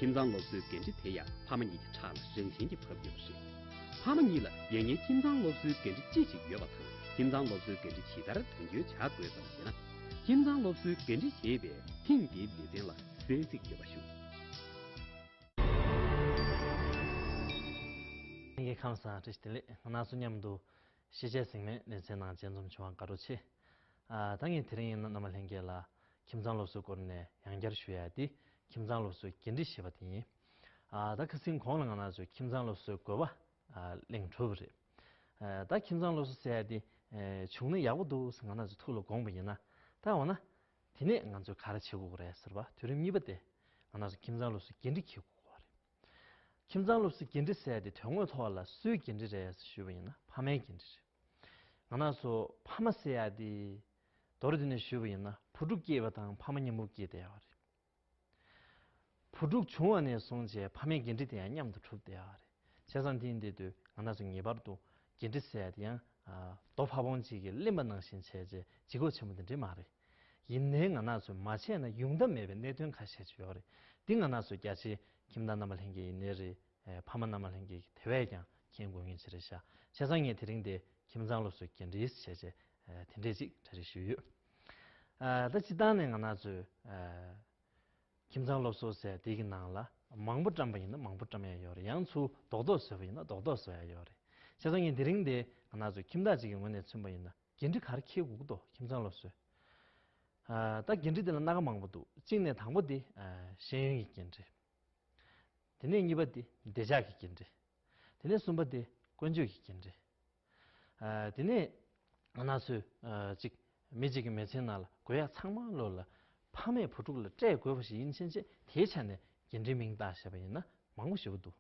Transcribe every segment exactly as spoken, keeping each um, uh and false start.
ཁྱིམ་ཚང་སློབ་གསོའི་འགན་འཁྲི་དེ་ཡང་ཕ་མ་གཉིས་ཀྱི་ཕྲག་ལ་རང་བཞིན་གྱིས་བབས་ཡོད་པ་རེད། ཕ་མ་གཉིས་ལ་ཡང་སྙིང་ཁྱིམ་ཚང་སློབ་གསོའི་འགན་འཁྲི་ཅི་ཞིག་ཡོད་པ་དང་། ཁྱིམ་ཚང་སློབ་གསོའི་འགན་འཁྲི་ཇི་ལྟར་དོན་འཁྱོལ་བྱ་དགོས་སམ་ཞེ་ན། ཁྱིམ་ཚང་སློབ་གསོའི་འགན་འཁྲི་ཞེས་པའི་ཐེངས་འདིའི་ལེ་ཚན་ལ་གསན་གཟིགས་ཡོད་པ་ཞུ། ལྷན་རྒྱས་ཁམས་བཟང་། བཀྲ་ཤིས་བདེ་ལེགས། ང་རང་ཚོ་མཉམ་དུ་ཤེས་བྱའི་ཟེགས་མའི་ལེ་ཚན་ནང་མཇལ་འཛོམས་བྱུང་བར་དགའ་སྤྲོ་ཆེ། ཨ། ད་ངས་དེ་རིང་ཡིན་ན་རྣམ་པ་ལྷན་རྒྱས་ལ་ཁྱིམ་ཚང་སློབ་གསོའི་སྐོར་ནས་ཡང་བསྐྱར་ཞུ་ཡ་དེ། ཁྱིམ་ཚང་སློབ་གསོའི་འགན་འཁྲི་ཞེས་པ་དེ་ཡིན། ཨ། ད་ཁ་སང་གོང་ལ་ང་རང་ཚོས་ཁྱིམ་ཚང་སློབ་གསོའི་དགོས་པ། ཨ། གླེང་གྲུབ་པ་རེད། ཨ། ད་ཁྱིམ་ཚང་སློབ་གསོ་ཟེར་ཡ་དེ། ཨེ། བྱུང་ན་ཡག་པོ་འདུག་ཟེར་ང་རང་ཚོ་ཐུགས་ལ་དགོངས་པ་ཡིན་ན། ད་འོ་ན། དེ་ནས་ང་ཚོས་ག་རེ་བྱེད་དགོས་ཀྱི་རེད་ཟེར་བ། དུས་རིམ་གཉིས་པ་དེ། ང་རང་ཚོ་ཁྱིམ་ཚང་སློབ་གསོའི་འགན་འཁྲི་འཁྱེར་དགོས་ཀྱི་རེད། ཁྱིམ་ཚང་སློབ་གསོའི་འགན་འཁྲི་ཟེར་ཡ་དེ་དོན་དངོས་ཐོག་ལ་སུའི་འགན་འཁྲི་རེད་ཞུས་པ་ཡིན་ན། ཕ་མའི་འགན་འཁྲི་རེད། ང་རང་ཚོ་ཕ་མ་ཟེར་ཡ་དེ། མདོར་བསྡུས་ནས་ཞུས་པ་ཡིན་ན། བུ་ཕྲུག་སྐྱེས་པ་དང་ཕ་མ་མཉམ་པོ་སྐྱེས་བསྡད་ཡོད་རེད། བུ་ཕྲུག་བྱུང་བ་ནས་བཟུང་བྱས་ཕ་མའི་འགན་འཁྲི་དེ་ཡང་མཉམ་དུ་གྲུབ་བསྡད་ཡོད་རེད། བྱས་ཙང་དེ་ཡིན་དུས་ང་རང་ཚོ་ངེས་པར་དུ་འགན་འཁྲི་ཟེར་ཡ་དེ་ཡང་། ཨ། རྡོ་ཕ་བོང་གཅིག་གིས་བརླན་པ་ནང་བཞིན་བྱས་བྱས་ལྗིད་ཁོག་ཆེན་པོ་དེ་འདྲས་མ་རེད། ཡིན་ནའི་ང་རང་ཚོས་མ་བྱས་ན་ཡོང་ཐབས་མེད་པའི་གནད་དོན་ཁ་ཤས་ཅིག་ཡོད་རེད། འདི་ང་རང་ཚོ་རྒྱ་ཆེའི་ཁྱིམ་བདག་རྣམ་པ་ལྷན་རྒྱས་ཡིན་ནའི་རེད། ཨེ། ཕ་མ་རྣམ་པ་ལྷན་རྒྱས་ཀྱིས་དེ་བས་ཀྱང་མཁྱེན་དགོས་ངེས་ཅིག་རེད་ཤག་བྱས་ཙང་ངས་དེ་རིང་འདི་ཁྱིམ་ཚང་སློབ་གསོའི་འགན་འཁྲི་བྱས་བྱས། ཨེ། དེ་འདྲས་ཅིག་གྲ་སྒྲིག་ཞུས་ཡོད། ཨ། ད་སྤྱིར་བཏང་ནས་ང་རང་ཚོས། ཨེ། ཁྱིམ་ཚང་སློབ་གསོ་ཟེར་དེ་གི་ནང་ལ་མང་པོ་བཀྲམ་པ་ཡིན་ན་མང་པོ་བཀྲམ་ཡ་ཡོད་རེད། ཡང་ཚུར་རྡོག་རྡོག་བཟོས་པ་ཡིན་ན་རྡོག་རྡོག་བཟོ་ཡ་ཡོད་རེད། བྱས་ཙང་ངས་དེ་རིང་འདི་ང་རང་ཚོ་ཁྱིམ་བདག་ཅིག་གི་ངོས་ནས་མཚོན་པ་ཡིན་ན། འགན་འཁྲི་ག་རེ་འཁྱེར་དགོས་ཀྱི་འདུག་ཁྱིམ་ཚང་སློབ་གསོའི། ཨ། ད་འགན་འཁྲི་དེ་ལ་སྣ་ཁ་མང་པོ་འདུག་གཅིག་ནས་དང་པོ་དེ། ཨ། ཤེས་ཡོན་གྱི་འགན་འཁྲི། དེ་ནས་གཉིས་པ་དེ་བདེ་འཇགས་ཀྱི་འགན་འཁྲི། དེ་ནས་གསུམ་པ་དེ་ཀུན་སྤྱོད་ཀྱི་འགན་འཁྲི། ཨ། དེ་ནས་ང་རང་ཚོས། ཨ། ཅིག་མི་གཅིག་གི་མི་ཚེའི་ནང་ལ་དགོས་ཡ་ཚང་མ་ལོ་ལ་ཕ་མས་བུ་ཕྲུག་ལ་སྤྲད་དགོས་པ་ཞིག་ཡིན་ཕྱིན་ཆད། དེའི་ཆ་ནས་འགན་འཁྲིའི་མིང་བཏགས་བྱས་པ་ཡིན་ན་མང་པོ་ཞེ་པོ་འདུག་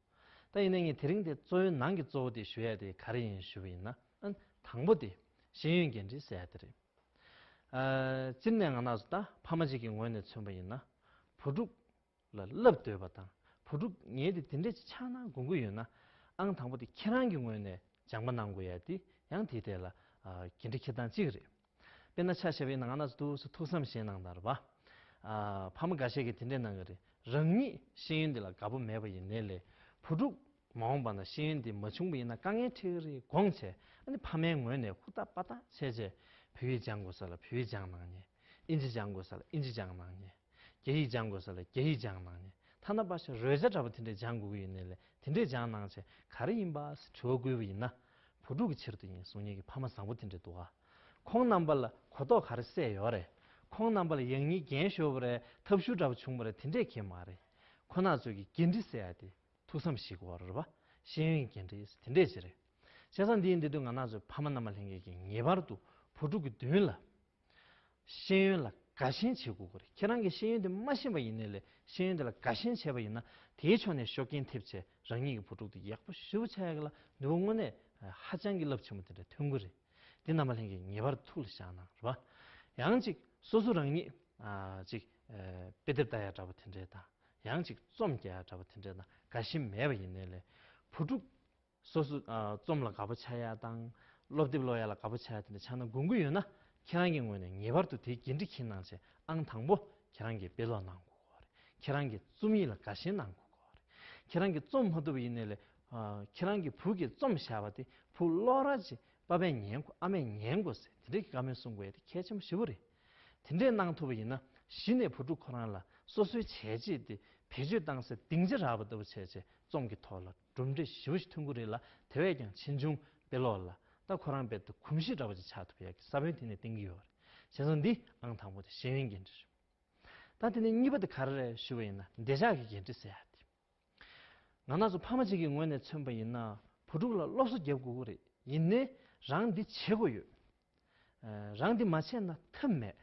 ད་ཡིན་ནའི་ངས་དེ་རིང་དེ་གཙོ་བོའི་ནང་གི་གཙོ་བོ་དེ་ཞུ་ཡ་དེ་ག་རེ་ཡིན་ཞུ་བ་ཡིན་ན། ཨ། དང་པོ་དེ་ཤེས་ཡོན་འགན་འཁྲི་ཟེར་ཡ་དེ་རེད། ཨ། སྤྱིར་ནས་ང་རང་ཚོ་ད་ཕ་མ་གཅིག་གི་ངོས་ནས་མཚོན་པ་ཡིན་ན། བུ་ཕྲུག་ལ་བསླབ་འདོད་པ་དང་། བུ་ཕྲུག་ངས་དེ་དེ་འདྲས་ཅིག་ཆགས་ན་དགོངས་ཀྱི་ཡོད་ན། ཨང་དང་པོ་དེ་ཁྱེད་རང་གི་ངོས་ནས་སྦྱངས་པ་གནང་དགོས་ཡ་དེ་ཡང་དེའི་ཐད་ལ། ཨ། འགན་འཁྲི་འཁྱེར་སྟངས་གཅིག་རེད། དཔེར་ན་ཆ་བཞག་པ་ཡིན་ན་ང་རང་ཚོ་ཏོག་ཙམ་ཐུགས་བསམ་བཞེས་གནང་དང་རེད་པ། ཨ། ཕ་མ་འགའ་ཤས་ཀྱིས་དེ་འདྲས་གནང་གི་རེད། རང་ཉིད་ཤེས་ཡོན་འདི་ལ་དགའ་པོ་མེད་པ་ཡིན་ནའི་ལས། བུ་ཕྲུག་མ་འོངས་པ་ན་ཤེས་ཡོན་འདི་མ་བྱུང་པ་ཡིན་ན་དཀའ་ངལ་འཕྲད་ཀྱི་རེད་དགོངས་བྱས། ཨ་ནི་ཕ་མའི་ངོས་ནས་ཧུར་ཐག་པ་ཐག་བྱས་བྱས། བོད་ཡིག་སྦྱང་དགོས་ས་ལ་བོད་ཡིག་སྦྱང་གནང་མཁན། ཨིན་ཇི་སྦྱང་དགོས་ས་ལ་ཨིན་ཇི་སྦྱང་གནང་མཁན། རྒྱ་ཡིག་སྦྱང་དགོས་ས་ལ་རྒྱ་ཡིག་སྦྱང་གནང་མཁན། ཐ་ན་ཕར་ཞོག་རོལ་ཆ་འདྲ་པོ་དེ་འདྲས་སྦྱང་དགོས་ཀྱི་ཡོད་ནའི་ལས། དེ་འདྲས་སྦྱང་གནང་བྱས་ག་རེ་ཡིན་པ་ཟེར་དྲི་བ་བཀོད་པ་ཡིན་ན། བུ་ཕྲུག་གི་ཕྱིར་དུ་ཡིན་གསུང་མཁན་གྱི་ཕ་མ་བཟང་པོ་དེ་འདྲས་འདུག་ག་ཁོང་རྣམ་པ་ལ་གོ་རྟོགས་ག་རེ་སད་ཡོད་རེད། ཁོང་རྣམ་པ་ལ་ཡང་སྙིང་རྒན་ཤོར་བ་རེད། ཐབས་ཤུགས་འདྲ་པོ་བྱུང་བ་རེད། དེ་འདྲས་གང་ཡང་མ་རེད། ཁོང་རྣམ་ཚོ་གི་འགན་འཁྲི་ཟེར་ཡ་དེ་ཐུགས་བསམ་བཞེས་དགོས་པ་རེད་པ། ཤེས་ཡོན་གྱི་འགན་འཁྲི་དེ་འདྲས་ཅིག་རེད། བྱས་ཙང་འདི་ཡིན་དུས་ང་རང་ཚོའི་ཕ་མ་རྣམ་པ་ལྷན་རྒྱས་ཀྱིས་ངེས་པར་དུ་བུ་ཕྲུག་གི་མདུན་ལ་ཤེས་ཡོན་ལ་དགའ་ཞེན་བྱེད་དགོས་ཀྱི་རེད། ཁྱེད་རང་གིས་ཤེས་ཡོན་དེ་མ་ཤེས་པ་ཡིན་ནའི་ལས། ཤེས་ཡོན་དེ་ལ་དགའ་ཞེན་བྱས་པ་ཡིན་ན། དེའི་ཕྱོགས་ནས་ཤུགས་རྐྱེན་ཐེབས་བྱས་རང་ཉིད་ཀྱི་བུ་ཕྲུག་དེ་ཡག་པོ་ཞེ་པོ་ཆགས་ཡག་ལ་ནུས་པ་དངོས་གནས་ཧ་ཅང་གི་རླབས་ཆེན་པོ་དེ་འདྲ་ཐོན་གྱི་རེད། འདི་རྣམ་པ་ལྷན་རྒྱས་ངེས་པར་ཐུགས་ལ་བཞག་གནང་རེད་པ། ཡང་ཅིག་སོ་སོ་རང་ཉིད། ཨ། ཅིག་ཨ། དཔེ་དེབ་ལྟ་ཡག་འདྲ་པོ་དེ་འདྲས་དང་། ཡང་ཅིག་རྩོམ་རྒྱག་ཡག་འདྲ་པོ་དེ་འདྲས་དང་དགའ་ཞེན་མེད་པ་ཡིན་ནའི་ལས། བུ་ཕྲུག་སོ་སོ། ཨ། རྩོམ་ལ་དགའ་པོ་ཆགས་ཡ་དང་། སློབ་དེབ་ཀློག་ཡ་ལ་དགའ་པོ་ཆགས་ཡ་དེ་འདྲ་ཆགས་ན་དགོངས་ཀྱི་ཡོད་ན། ཁྱེད་རང་གི་ངོས་ནས་ངེས་པར་དུ་དེའི་འགན་འཁྲི་འཁྱེར་གནང་བྱས། ཨང་དང་པོ་ཁྱེད་རང་གིས་དཔེ་ཀློག་གནང་དགོས་ཀྱི་རེད། ཁྱེད་རང་གིས་རྩོམ་ཡིག་ལ་དགའ་ཞེན་གནང་དགོས་ཀྱི་རེད། ཁྱེད་རང་གིས་རྩོམ་མ་ཐུབ་པ་ཡིན་ནའི་ལས། ཨ། ཁྱེད་རང་གི་བུ་གིས་རྩོམ་བཞག་པ་དེ་བུ་ཀློག་རོགས་བྱེད། པ་ཕས་ཉན་དགོས། ཨ་མས་ཉན་དགོས་ཟེར་དེ་འདྲའི་བཀའ་མོལ་གསུང་དགོས་ཡ་དེ་གལ་ཆེན་པོ་ཞེ་པོ་རེད། དེ་འདྲས་གནང་ཐུབ་པ་ཡིན་ན། གཞི་ནས་བུ་ཕྲུག་ཁོ་རང་ལ་སོ་སོའི་བྱས་རྗེས་དེ་བེད་སྤྱོད་བཏང་སའི་སྡིངས་ཆ་རག་པ་ལྟ་བུ་བྱས་བྱས། རྩོམ་གྱི་ཐོག་ལ་གྲུབ་འབྲས་ཞེ་པོ་ཞིག་ཐོན་གྱི་རེད་ལ། དེ་བས་ཀྱང་ཕྱིས་འབྱུང་དཔེ་ཀློག་ལ་ད་ཁོ་རང་རྦད་དེ་གོམས་གཤིས་འདྲ་པོ་ཅིག་ཆགས་ཐུབ་ཡག་གི་ས་བོན་དེ་ནས་བཏིང་གི་ཡོད་རེད། བྱས་ཙང་འདི་ཨང་དང་པོ་དེ་ཤེས་ཡོན་འགན་འཁྲི་རེད། ད་དེ་ནས་གཉིས་པ་དེ་ག་རེ་རེད་ཞུ་བ་ཡིན་ན། བདེ་འཇགས་ཀྱི་འགན་འཁྲི་ཟེར་ཡག་དེ། ང་རང་ཚོ་ཕ་མ་གཅིག་གི་ངོས་ནས་མཚོན་པ་ཡིན་ན། བུ་ཕྲུག་ལ་སློབ་གསོ་རྒྱབ་དགོས་ཀྱི་རེད། ཡིན་ནའི་རང་འདི་བྱེད་དགོས་ཡོད། ཨ། རང་འདི་མ་བྱས་ན་ཐབས་མེད།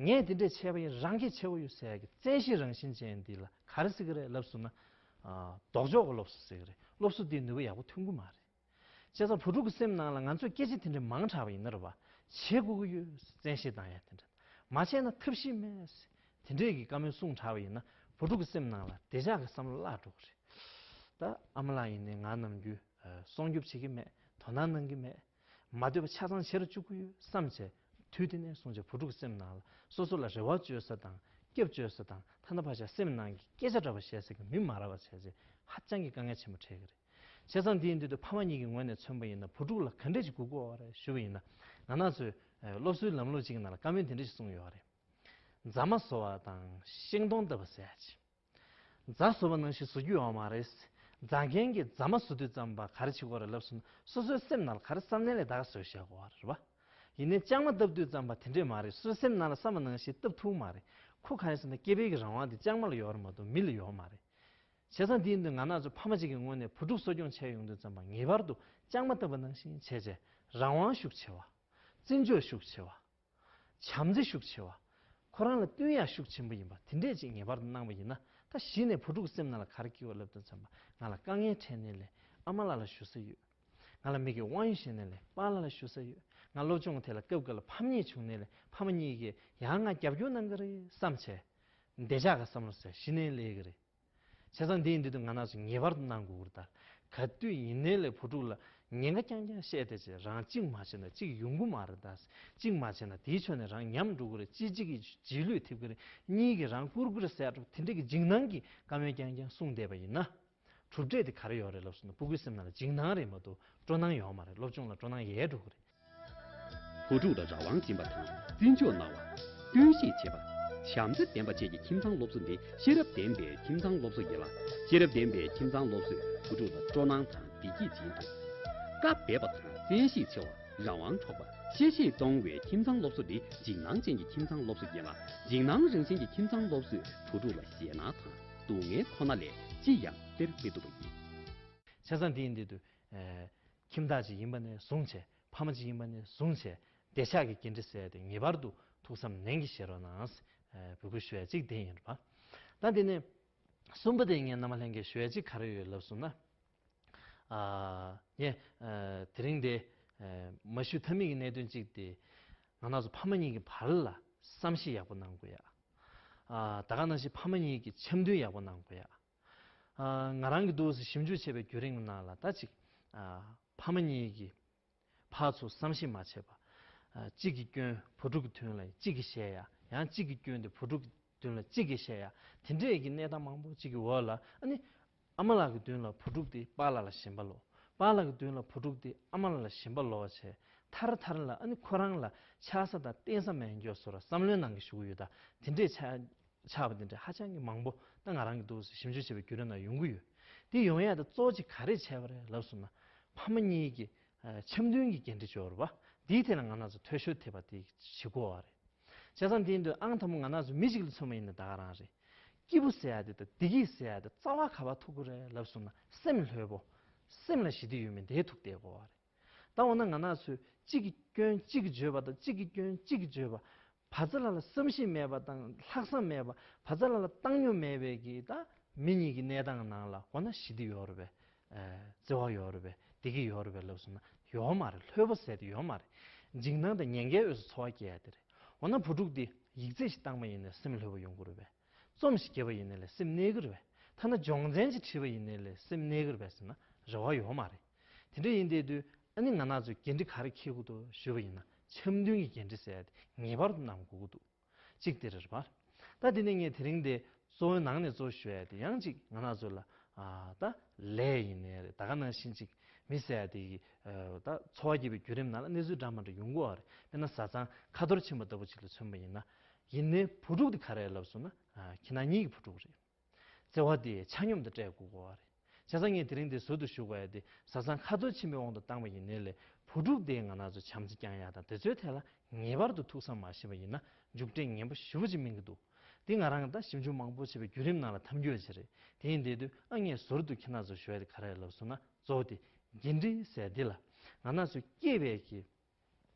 ངས་འདི་འདྲས་བྱས་པ་ཡིན། རང་གིས་བྱེད་དགོས་ཡོད་ཟེར་ཡག་གི་བཙན་ཤེད་རང་བཞིན་ཅན་འདི་ལ་ག་རེ་ཟེར་གྱི་རེད་ལབ་སོང་ན། ཨ། ལྡོག་ཕྱོགས་ཀྱི་སློབ་གསོ་ཟེར་གྱི་རེད། སློབ་གསོ་འདིས་ནུས་པ་ཡག་པོ་ཐོན་གྱི་མ་རེད། བྱས་ཙང་བུ་ཕྲུག་གི་སེམས་ནང་ལ་ང་ཚོས་སྐད་ཆ་དེ་འདྲ་མང་དྲགས་པ་ཡིན་ན་རེད་པ། བྱེད་དགོས་ཀྱི་ཡོད་ཟེར་བཙན་ཤེད་བཏང་ཡ་དེ་འདྲ། མ་བྱས་ན་ཐབས་ཤེས་མེད་ཟེར་དེ་འདྲས་ཀྱི་བཀའ་མོལ་གསུངས་དྲགས་པ་ཡིན་ན། བུ་ཕྲུག་གི་སེམས་ནང་ལ་བདེ་འཇགས་ཀྱི་བསམ་བློ་བརླག་འགྲོ་གི་རེད། ད་ཨ་མ་ལགས་ཡིན་ནའི་ང་ནམ་རྒྱུན། ཨ། སྲུང་སྐྱོབ་བྱེད་ཀྱི་མེད། དོ་སྣང་གནང་གི་མེད། མ་འདོད་པ་ཆ་ཚང་བྱེད་རུ་བཅུག་གི་ཡོད་བསམ་བྱས། དུས་དེ་ནས་བཟུང་བྱས་བུ་ཕྲུག་གི་སེམས་ནང་ལ་སོ་སོ་ལ་རེ་བ་བཅོལ་ས་དང་ སྐྱབས་བཅོལ་ས་དང་། ཐ་ན་ཕར་བཞག་སེམས་ནང་གི་སྐད་ཆ་འདྲ་པོ་བཤད་ས་གི་མི་མ་རག་པ་བྱས་ཚེ་ཧ་ཅང་གི་དཀའ་ངལ་ཆེན་པོ་འཕྲད་ཀྱི་རེད། བྱས་ཙང་དེ་ཡིན་དུས་ཕ་མ་གཉིས་ཀྱི་ངོས་ནས་མཚོན་པ་ཡིན་ན་བུ་ཕྲུག་ལ་ག་འདྲས་ཅིག་སྒུག་དགོས་པ་རེད་ཞུས་པ་ཡིན་ན། ང་རང་ཚོའི་ཨ་སློབ་གསོའི་ལམ་ལུགས་ཅིག་གི་ནང་ལ་བཀའ་མོལ་དེ་འདྲས་ཞིག་གསུངས་ཡོད་རེད། རྫ་མ་བཟོ་བ་དང་ཤིང་སྡོང་བཏབ་པ་ཟེར་ཡ་ཅིག་རྫ་བཟོ་བ་ནང་བཞིན་བཟོ་རྒྱུ་ཡོད་མ་རེད། རྫ་མཁན་གྱིས་རྫ་མ་བཟོ་དུས་ཙམ་པ་ག་རེ་བྱེད་དགོས་རེད་ལབ་སོང་ན། སོ་སོའི་སེམས་ནང་ལ་ག་རེ་བསམ་ནའི་ལས་ད་ག་བཟོས་བཞག་དགོས་རེད་པ། ཡིན་ནའི་ལྕང་མ་བཏབ་དུས་ཙམ་པ་དེ་འདྲས་མ་རེད། སོ་སོའི་སེམས་ནང་ལ་བསམ་པ་ནང་བཞིན་བཏབ་ཐུབ་མ་རེད། ཁོ་གང་ཡིན་ཟེར་ན་སྐྱེས་པའི་གི་རང་དབང་དེ་ལྕང་མ་ལ་ཡོད་རེད་མ་གཏོགས་མི་ལ་ཡོད་མ་རེད། བྱས་ཙང་དེ་ཡིན་དུས་ང་རང་ཚོ་ཕ་མ་གཅིག་གི་ངོས་ནས་བུ་ཕྲུག་གསོ་སྐྱོང་བྱས་ཡོང་དུས་ཙམ་པ་ངེས་པར་དུ་ལྕང་མ་བཏབ་པ་ནང་བཞིན་བྱས་བྱས་རང་དབང་ཤུགས་ཆེ་བ། བརྩི་འཇོག་ཤུགས་ཆེ་བ། བྱམས་བརྩེ་ཤུགས་ཆེ་བ། ཁོ་རང་ལ་བསྟུན་ཡག་ཤུགས་ཆེན་པོ་ཡིན་པ་དེ་འདྲས་ཅིག་ངེས་པར་དུ་གནང་བ་ཡིན་ན། ད་གཞི་ནས་བུ་ཕྲུག་གི་སེམས་ནང་ལ་ག་རེ་སྐྱེ་བ་ལབ་དུས་ཙམ་པ། ང་ལ་དཀའ་ངལ་འཕྲད་ནའི་ལས་ཨ་མ་ལགས་ལ་ཞུ་ས་ཡོད། ང་ལ་མི་གིས་དབང་ཡོད་བཤད་ནའི་ལས་པཱ་ལགས་ལ་ཞུ་ས་ཡོད། ང་སློབ་སྦྱོང་དེ་ལ་སྐབས་འགའ་ལ་ཕམ་ཉེས་བྱུང་ནའི་ལས་ཕ་མ་གཉིས་ཀྱིས་ཡང་ང་རྒྱབ་སྐྱོར་གནང་གི་རེད་བསམ་བྱས། བདེ་འཇགས་ཀྱི་བསམ་བློ་ཟེར་གཞི་ནས་སླེབས་ཀྱི་རེད། བྱས་ཙང་འདི་ཡིན་དུས་ང་རང་ཚོ་ངེས་པར་དུ་གནང་དགོས་ཀྱི་རེད། ད་ག་དུས་ཡིན་ནའི་ལས་བུ་ཕྲུག་ལ་ཉེན་ཁ་རྐྱང་རྐྱང་བཤད་བསྡད་བྱས། རང་གཅིག་མ་བྱས་ན་གཅིག་ཡོང་གི་མ་རེད། ད་གཅིག་མ་བྱས་ན་དེའི་ཕྱོགས་ནས་རང་ཉམས་འགྲོ་གི་རེད། གཅིག་གཅིག་གིས་རྗེས་ལུས་ཐེབས་ཀྱི་རེད། གཉིས་ཀྱིས་རང་བཀུར་གི་རེད་ཟེར་ཡ་འདྲ་པོ་དེ་འདྲས་ཀྱི་འཇིགས་སྣང་གི་བཀའ་མོལ་རྐྱང་རྐྱང་གསུངས་བསྡད་པ་ཡིན་ན། གྲུབ་འབྲས་དེ་ག་རེ་ཡོད་རེད་ལབ་སོང་ན། སྤུ་གུའི་སེམས་ནང་ལ་འཇིགས་སྣང་རེད་མ་གཏོགས་སྤྲོ་སྣང་ཡོད་མ་རེད། སློབ་སྦྱོང་ལ་སྤྲོ་སྣང་ཡལ་འགྲོ་གི་རེད། བུ་ཕྲུག་ལ་རང་དབང་སྦྱིན་པ་དང་བརྩི་འཇོག་གནང་བ། བསྟུན་ཤེས་བྱེད་པ། བྱམས་བརྩེ་ལྡན་པ་བཅས་ཀྱི་ཁྱིམ་ཚང་སློབ་གསོ་ནི་ཤེས་རབ་ལྡན་པའི་ཁྱིམ་ཚང་སློབ་གསོ་ཡིན་ལ། ཤེས་རབ་ལྡན་པའི་ཁྱིམ་ཚང་སློབ་གསོས་བུ་ཕྲུག་ལ་སྤྲོ་སྣང་དང་བདེ་སྐྱིད་སྦྱིན་ཐུབ། བཀའ་འབེབས་པ་དང་བཙན་ཤེད་ཆེ་བ། རང་དབང་འཕྲོག་པ། གཤེ་གཤེ་གཏོང་བའི་ཁྱིམ་ཚང་སློབ་གསོ་ནི་འཇིགས་སྣང་ཅན་གྱི་ཁྱིམ་ཚང་སློབ་གསོ་ཡིན་ལ། འཇིགས་སྣང་རང་བཞིན་གྱི་ཁྱིམ་ཚང་སློབ་གསོས་བུ་ཕྲུག་ལ་ཞེད་སྣང་དང་སྡུག་བསྔལ་ཁོ་ན་ལས་ཅི་ཡང་སྟེར་མི་ཐུབ་པ་ཡིན། བྱས་ཙང་འདི་ཡིན་དུས། ཨེ། ཁྱིམ་བདག་ཅིག་ཡིན་པ་ནས་བཟུང་བྱས། ཕ་མ་ཅིག་ཡིན་པ་ནས་བཟུང་བྱས། བདེ་འཇགས་ཀྱི་འགན་འཁྲི་ཟེར་ཡ་དེ་ངེས་པར་དུ་ཐུགས་བསམ་ནན་གྱིས་བཞེས་རོགས་གནང་། ཨེ། འབོད་སྐུལ་ཞུ་ཡ་གཅིག་དེ་ཡིན་པ། ད་འདི་ནས་གསུམ་པ་དེ་ངས་རྣམ་པ་ལྷན་རྒྱས་ཞུ་ཡ་གཅིག་ག་རེ་ཡོད་ལབ་སོང་ན། ཨ། ངས། ཨ། དེ་རིང་དེ། ཨ། མ་ཞུ་ཐབས་མེད་ཀྱི་གནད་དོན་གཅིག་དེ། ང་རང་ཚོ་ཕ་མ་གཉིས་ཀྱི་བར་ལ་བསམ་ཤེས་ཡག་པོ་གནང་དགོས་ཡ། ཨ། ད་ག་ནང་བཞིན་ཕ་མ་གཉིས་ཀྱི་འཆམ་མཐུན་ཡག་པོ་གནང་དགོས་ཡ། ཨ། ང་རང་གིས་འདུག་སེ་ཞིབ་འཇུག་བྱས་པའི་བརྒྱུད་རིམ་ནང་ལ་ད་ཅིག་ཨ། ཕ་མ་གཉིས་ཀྱིས་ཕར་ཚུར་བསམ་ཤེས་མ་བྱས་པ། ཨ། གཅིག་གི་སྐྱོན་བུ་ཕྲུག་གི་མདུན་ལ་གཅིག་གིས་བཤད་ཡ། ཡང་གཅིག་གི་སྐྱོན་དེ་བུ་ཕྲུག་གི་མདུན་ལ་གཅིག་གིས་བཤད་ཡ། དེ་འདྲས་ཀྱི་གནས་སྟངས་མང་པོ་གཅིག་གི་འོག་ལ། ཨ་ནི་ཨ་མ་ལགས་ཀྱི་མདུན་ལ་བུ་ཕྲུག་དེ་པཱ་ལགས་ལ་ཞེན་པ་ལོག་པཱ་ལགས་ཀྱི་མདུན་ལ་བུ་ཕྲུག་དེ་ཨ་མ་ལགས་ལ་ཞེན་པ་ལོག་བྱས། མཐར་མཐར་ལ་ཨ་ནི་ཁོ་རང་ལ་ཆགས་ས་དང་བརྟེན་ས་མེད་མཁན་བཟོ་འདྲ་བསམ་བློའི་ནང་གི་ཞུ་གི་ཡོད། ད་དེ་འདྲས་ཆགས། ཆགས་པ་དེ་འདྲ་ཧ་ཅང་གི་མང་པོ་ད་ང་རང་གི་འདུག་སེ་ཞིབ་འཇུག་བྱས་པའི་བརྒྱུད་རིམ་ནང་ཡོང་གི་ཡོད། དེ་ཡོང་ཡ་དེ་གཙོ་བོ་གཅིག་ག་རེ་བྱས་པ་རེད་ལབ་སོང་ན། ཕ་མ་གཉིས་ཀྱི་ཨ་འཆམ་མཐུན་གྱི་འགན་འཁྲི་ཅིག་ཡོད་རེད་པ། དེའི་ཐད་ལ་ང་རང་ཚོ་འཐུས་ཤོར་ཐེབས་པ་དེ་བྱེད་དགོས་པ་རེད། བྱས་ཙང་དེ་ཡིན་དུས་ཨང་དང་པོ་ང་རང་ཚོ་མི་གཅིག་ལ་མཚོན་པ་ཡིན་ན་ད་ག་རང་རེད། སྐྱིད་པོ་ཟེར་ཡ་དེ་དང་བདེ་སྐྱིད་ཟེར་ཡ་དེ་རྩ་བ་ག་པར་ཐུག་གི་རེད་ལབ་སོང་ན། སེམས་ལྷོད་པོ། སེམས་ལ་ཞི་བདེ་ཡོད་མེད་དེར་ཐུག་བསྡད་དགོས་པ་རེད། ད་འོ་ན་ང་རང་ཚོས་གཅིག་གི་སྐྱོན་གཅིག་གིས་བརྗོད་པ་དང་གཅིག་གི་སྐྱོན་གཅིག་གིས་བརྗོད་པ། བ་ཚྭ་ལ་ལ་བསམ་ཤེས་མེད་པ་དང་ལྷག་བསམ་མེད་པ། བ་ཚྭ་ལ་ལ་བཏང་སྙོམས་མེད་པའི་གི་ད་མི་གཉིས་ཀྱི་གནས་སྟངས་ནང་ལ་འོ་ན་ཞི་བདེ་ཡོད་རེད་པས། ཨེ། བརྩེ་བ་ཡོད་རེད་པས། བདེ་སྐྱིད་ཡོད་རེད་པས་ལབ་སོང་ན་ཡོད་མ་རེད། ལྷོད་པོ་ཟེར་དེ་ཡོད་མ་རེད། འཇིགས་སྣང་དང་ཉེན་ཁའི་དབུས་སུ་འཚོ་བ་སྐྱེལ་ཡ་དེ་རེད། འོ་ན་བུ་ཕྲུག་དེ་ཡིག་ཚད་ཞིག་བཏང་པ་ཡིན་ན་སེམས་ལྷོད་པོ་ཡོང་གི་རེད་པས། རྩོམ་ཞིག་བརྒྱབ་པ་ཡིན་ནའི་ལས་སེམས་གནས་ཀྱི་རེད་པས། ཐ་ན་སྦྱོང་ཚན་ཅིག་བྲིས་པ་ཡིན་ནའི་ལས་སེམས་གནས་ཀྱི་རེད་པས་ཟེར་ན་རེ་བ་ཡོད་མ་རེད། དེ་འདྲ་ཡིན་བསྡད་དུས་ཨ་ནི་ང་རང་ཚོས་འགན་འཁྲི་ག་རེ་འཁྱེར་དགོས་འདུག་ཞུས་པ་ཡིན་ན། འཆམ་མཐུན་གྱི་འགན་འཁྲི་ཟེར་ཡ་དེ་ངེས་པར་དུ་གནང་དགོས་ཀྱི་འདུག་གཅིག་དེ་རེད་པ། ད་དེ་ནས་ངས་དེ་རིང་དེ་གཙོ་བོའི་ནང་ནས་གཙོ་བོ་ཞུ་ཡ་དེ་ཡང་གཅིག་ང་རང་ཚོ་ལ། ཨ། ད་ལས་ཡིན་ནའི་རེད། ད་ག་ནང་བཞིན་ཅིག་མི་ཟེར་ཡ་དེ་གི། ཨ། ད་འཚོ་བ་སྐྱེལ་བའི་བརྒྱུད་རིམ་ནང་ལ་གནས་ཚུལ་འདྲ་མི་འདྲ་ཡོང་གི་ཡོད་རེད། དཔེར་ན་བཟའ་ཚང་ཁ་ཐོར་ཕྱིན་པ་ལྟ་བུ་ཅིག་ལ་མཚོན་པ་ཡིན་ན། ཡིན་ནའི་བུ་ཕྲུག་དེ་ག་རེ་ལབ་སོང་ན། ཨ། ཁྱེད་རང་གཉིས་ཀྱི་བུ་ཕྲུག་རེད། བརྩེ་བ་དེ་ཆ་སྙོམས་དུ་སྤྲད་དགོས་ཀྱི་ཡོད་རེད། བྱས་ཙང་ངས་དེ་རིང་འདིར་ཟུར་དུ་ཞུ་དགོས་ཡ་དེ། བཟའ་ཚང་ཁ་ཐོར་ཕྱིན་པའི་དབང་དུ་བཏང་བ་ཡིན་ནའི་ལས་བུ་ཕྲུག་དེ་ང་རང་ཚོ་བྱམས་བརྩེ་བསྐྱང་ཡ་དང་དེ་ཚོའི་ཐད་ལ་ངེས་པར་དུ་ཐུགས་བསམ་མ་བཞེས་པ་ཡིན་ན་མཇུག་འབྲས་ངན་པ་ཞེ་པོ་ཅིག་སྨིན་གྱི་འདུག་དེ་ང་རང་གིས་ད་ཞིབ་འཇུག་མང་པོ་བྱས་པའི་བརྒྱུད་རིམ་ནང་ལ་ཐམས་ཅད་ཅིག་རེད། དེ་ཡིན་བསྡད་དུས་ཨ་ངས་ཟུར་དུ་ཁྱེད་རང་ཚོར་ཞུ་ཡ་དེ་ག་རེ་རེད་ལབ་སོང་ན། གཙོ་བོ་དེ་འགན་འཁྲི་ཟེར་འདི་ལ། ང་རང་ཚོ་སྐྱེས་པའི་གི་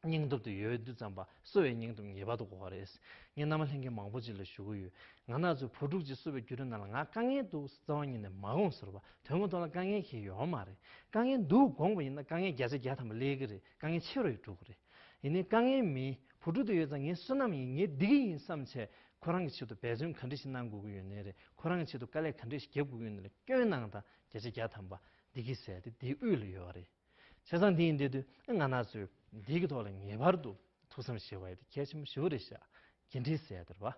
སྙིང་སྟོབས་དེ་ཡོད་དུས་ཙམ་པ་གསོ་བའི་སྙིང་སྟོབས་ངེས་པར་དུ་དགོས་པ་རེད། ངས་རྣམ་པ་ལྷན་རྒྱས་མང་པོ་ཅིག་ལ་ཞུ་གི་ཡོད། ང་རང་ཚོའི་བུ་ཕྲུག་ཅིག་གསོ་བའི་བརྒྱུད་རིམ་ནང་ལ་ང་དཀའ་ངལ་འདུག་རྩ་བ་ཉིད་ནས་མ་དགོངས་ཟེར་བ། དོན་ངོ་ཐོག་ལ་དཀའ་ངལ་གང་ཡང་ཡོད་མ་རེད། དཀའ་ངལ་འདུག་དགོངས་པ་ཡིན་ན་དཀའ་ངལ་བརྒྱ་ཆ་བརྒྱ་ཐམ་པ་སླེབས་ཀྱི་རེད། དཀའ་ངལ་ཆེ་རུ་ཡང་འགྲོ་གི་རེད། ཡིན་ནའི་དཀའ་ངལ་མེད། བུ་ཕྲུག་དེ་ཡོད་ཙང་ངའི་བསོད་ནམས་ཡིན། ངའི་བདེ་སྐྱིད་ཡིན་བསམ་བྱས་ཁོ་རང་གི་ཆེད་དུ་འབད་བརྩོན་ག་འདྲ་ཞིག་གནང་དགོས་ཀྱི་ཡོད་ནའི་རེད། ཁོ་རང་གི་ཆེད་དུ་དཀའ་ལས་ག་འདྲ་ཞིག་རྒྱབ་དགོས་ཀྱི་ཡོད་ནའི་རེད། སྐྱོན་གནང་དང་བརྒྱ་ཆ་བརྒྱ་ཐམ་པ་བདེ་སྐྱིད་ཟེར་དེ་དེའི་དབུས་ལ་ཡོད་རེད། བྱས་ཙང་དེ་ཡིན་བསྡད་དུས་ང་རང་ཚོས་འདི་གི་ཐོག་ལ་ངེས་པར་དུ་ཐུགས་བསམ་བཞེས་པ་ཡིན་དེ་གལ་ཆེན་པོ་ཞེ་པོ་རེད་ཤག་འགན་འཁྲི་ཟེར་ཡ་དེ་རེད་པ།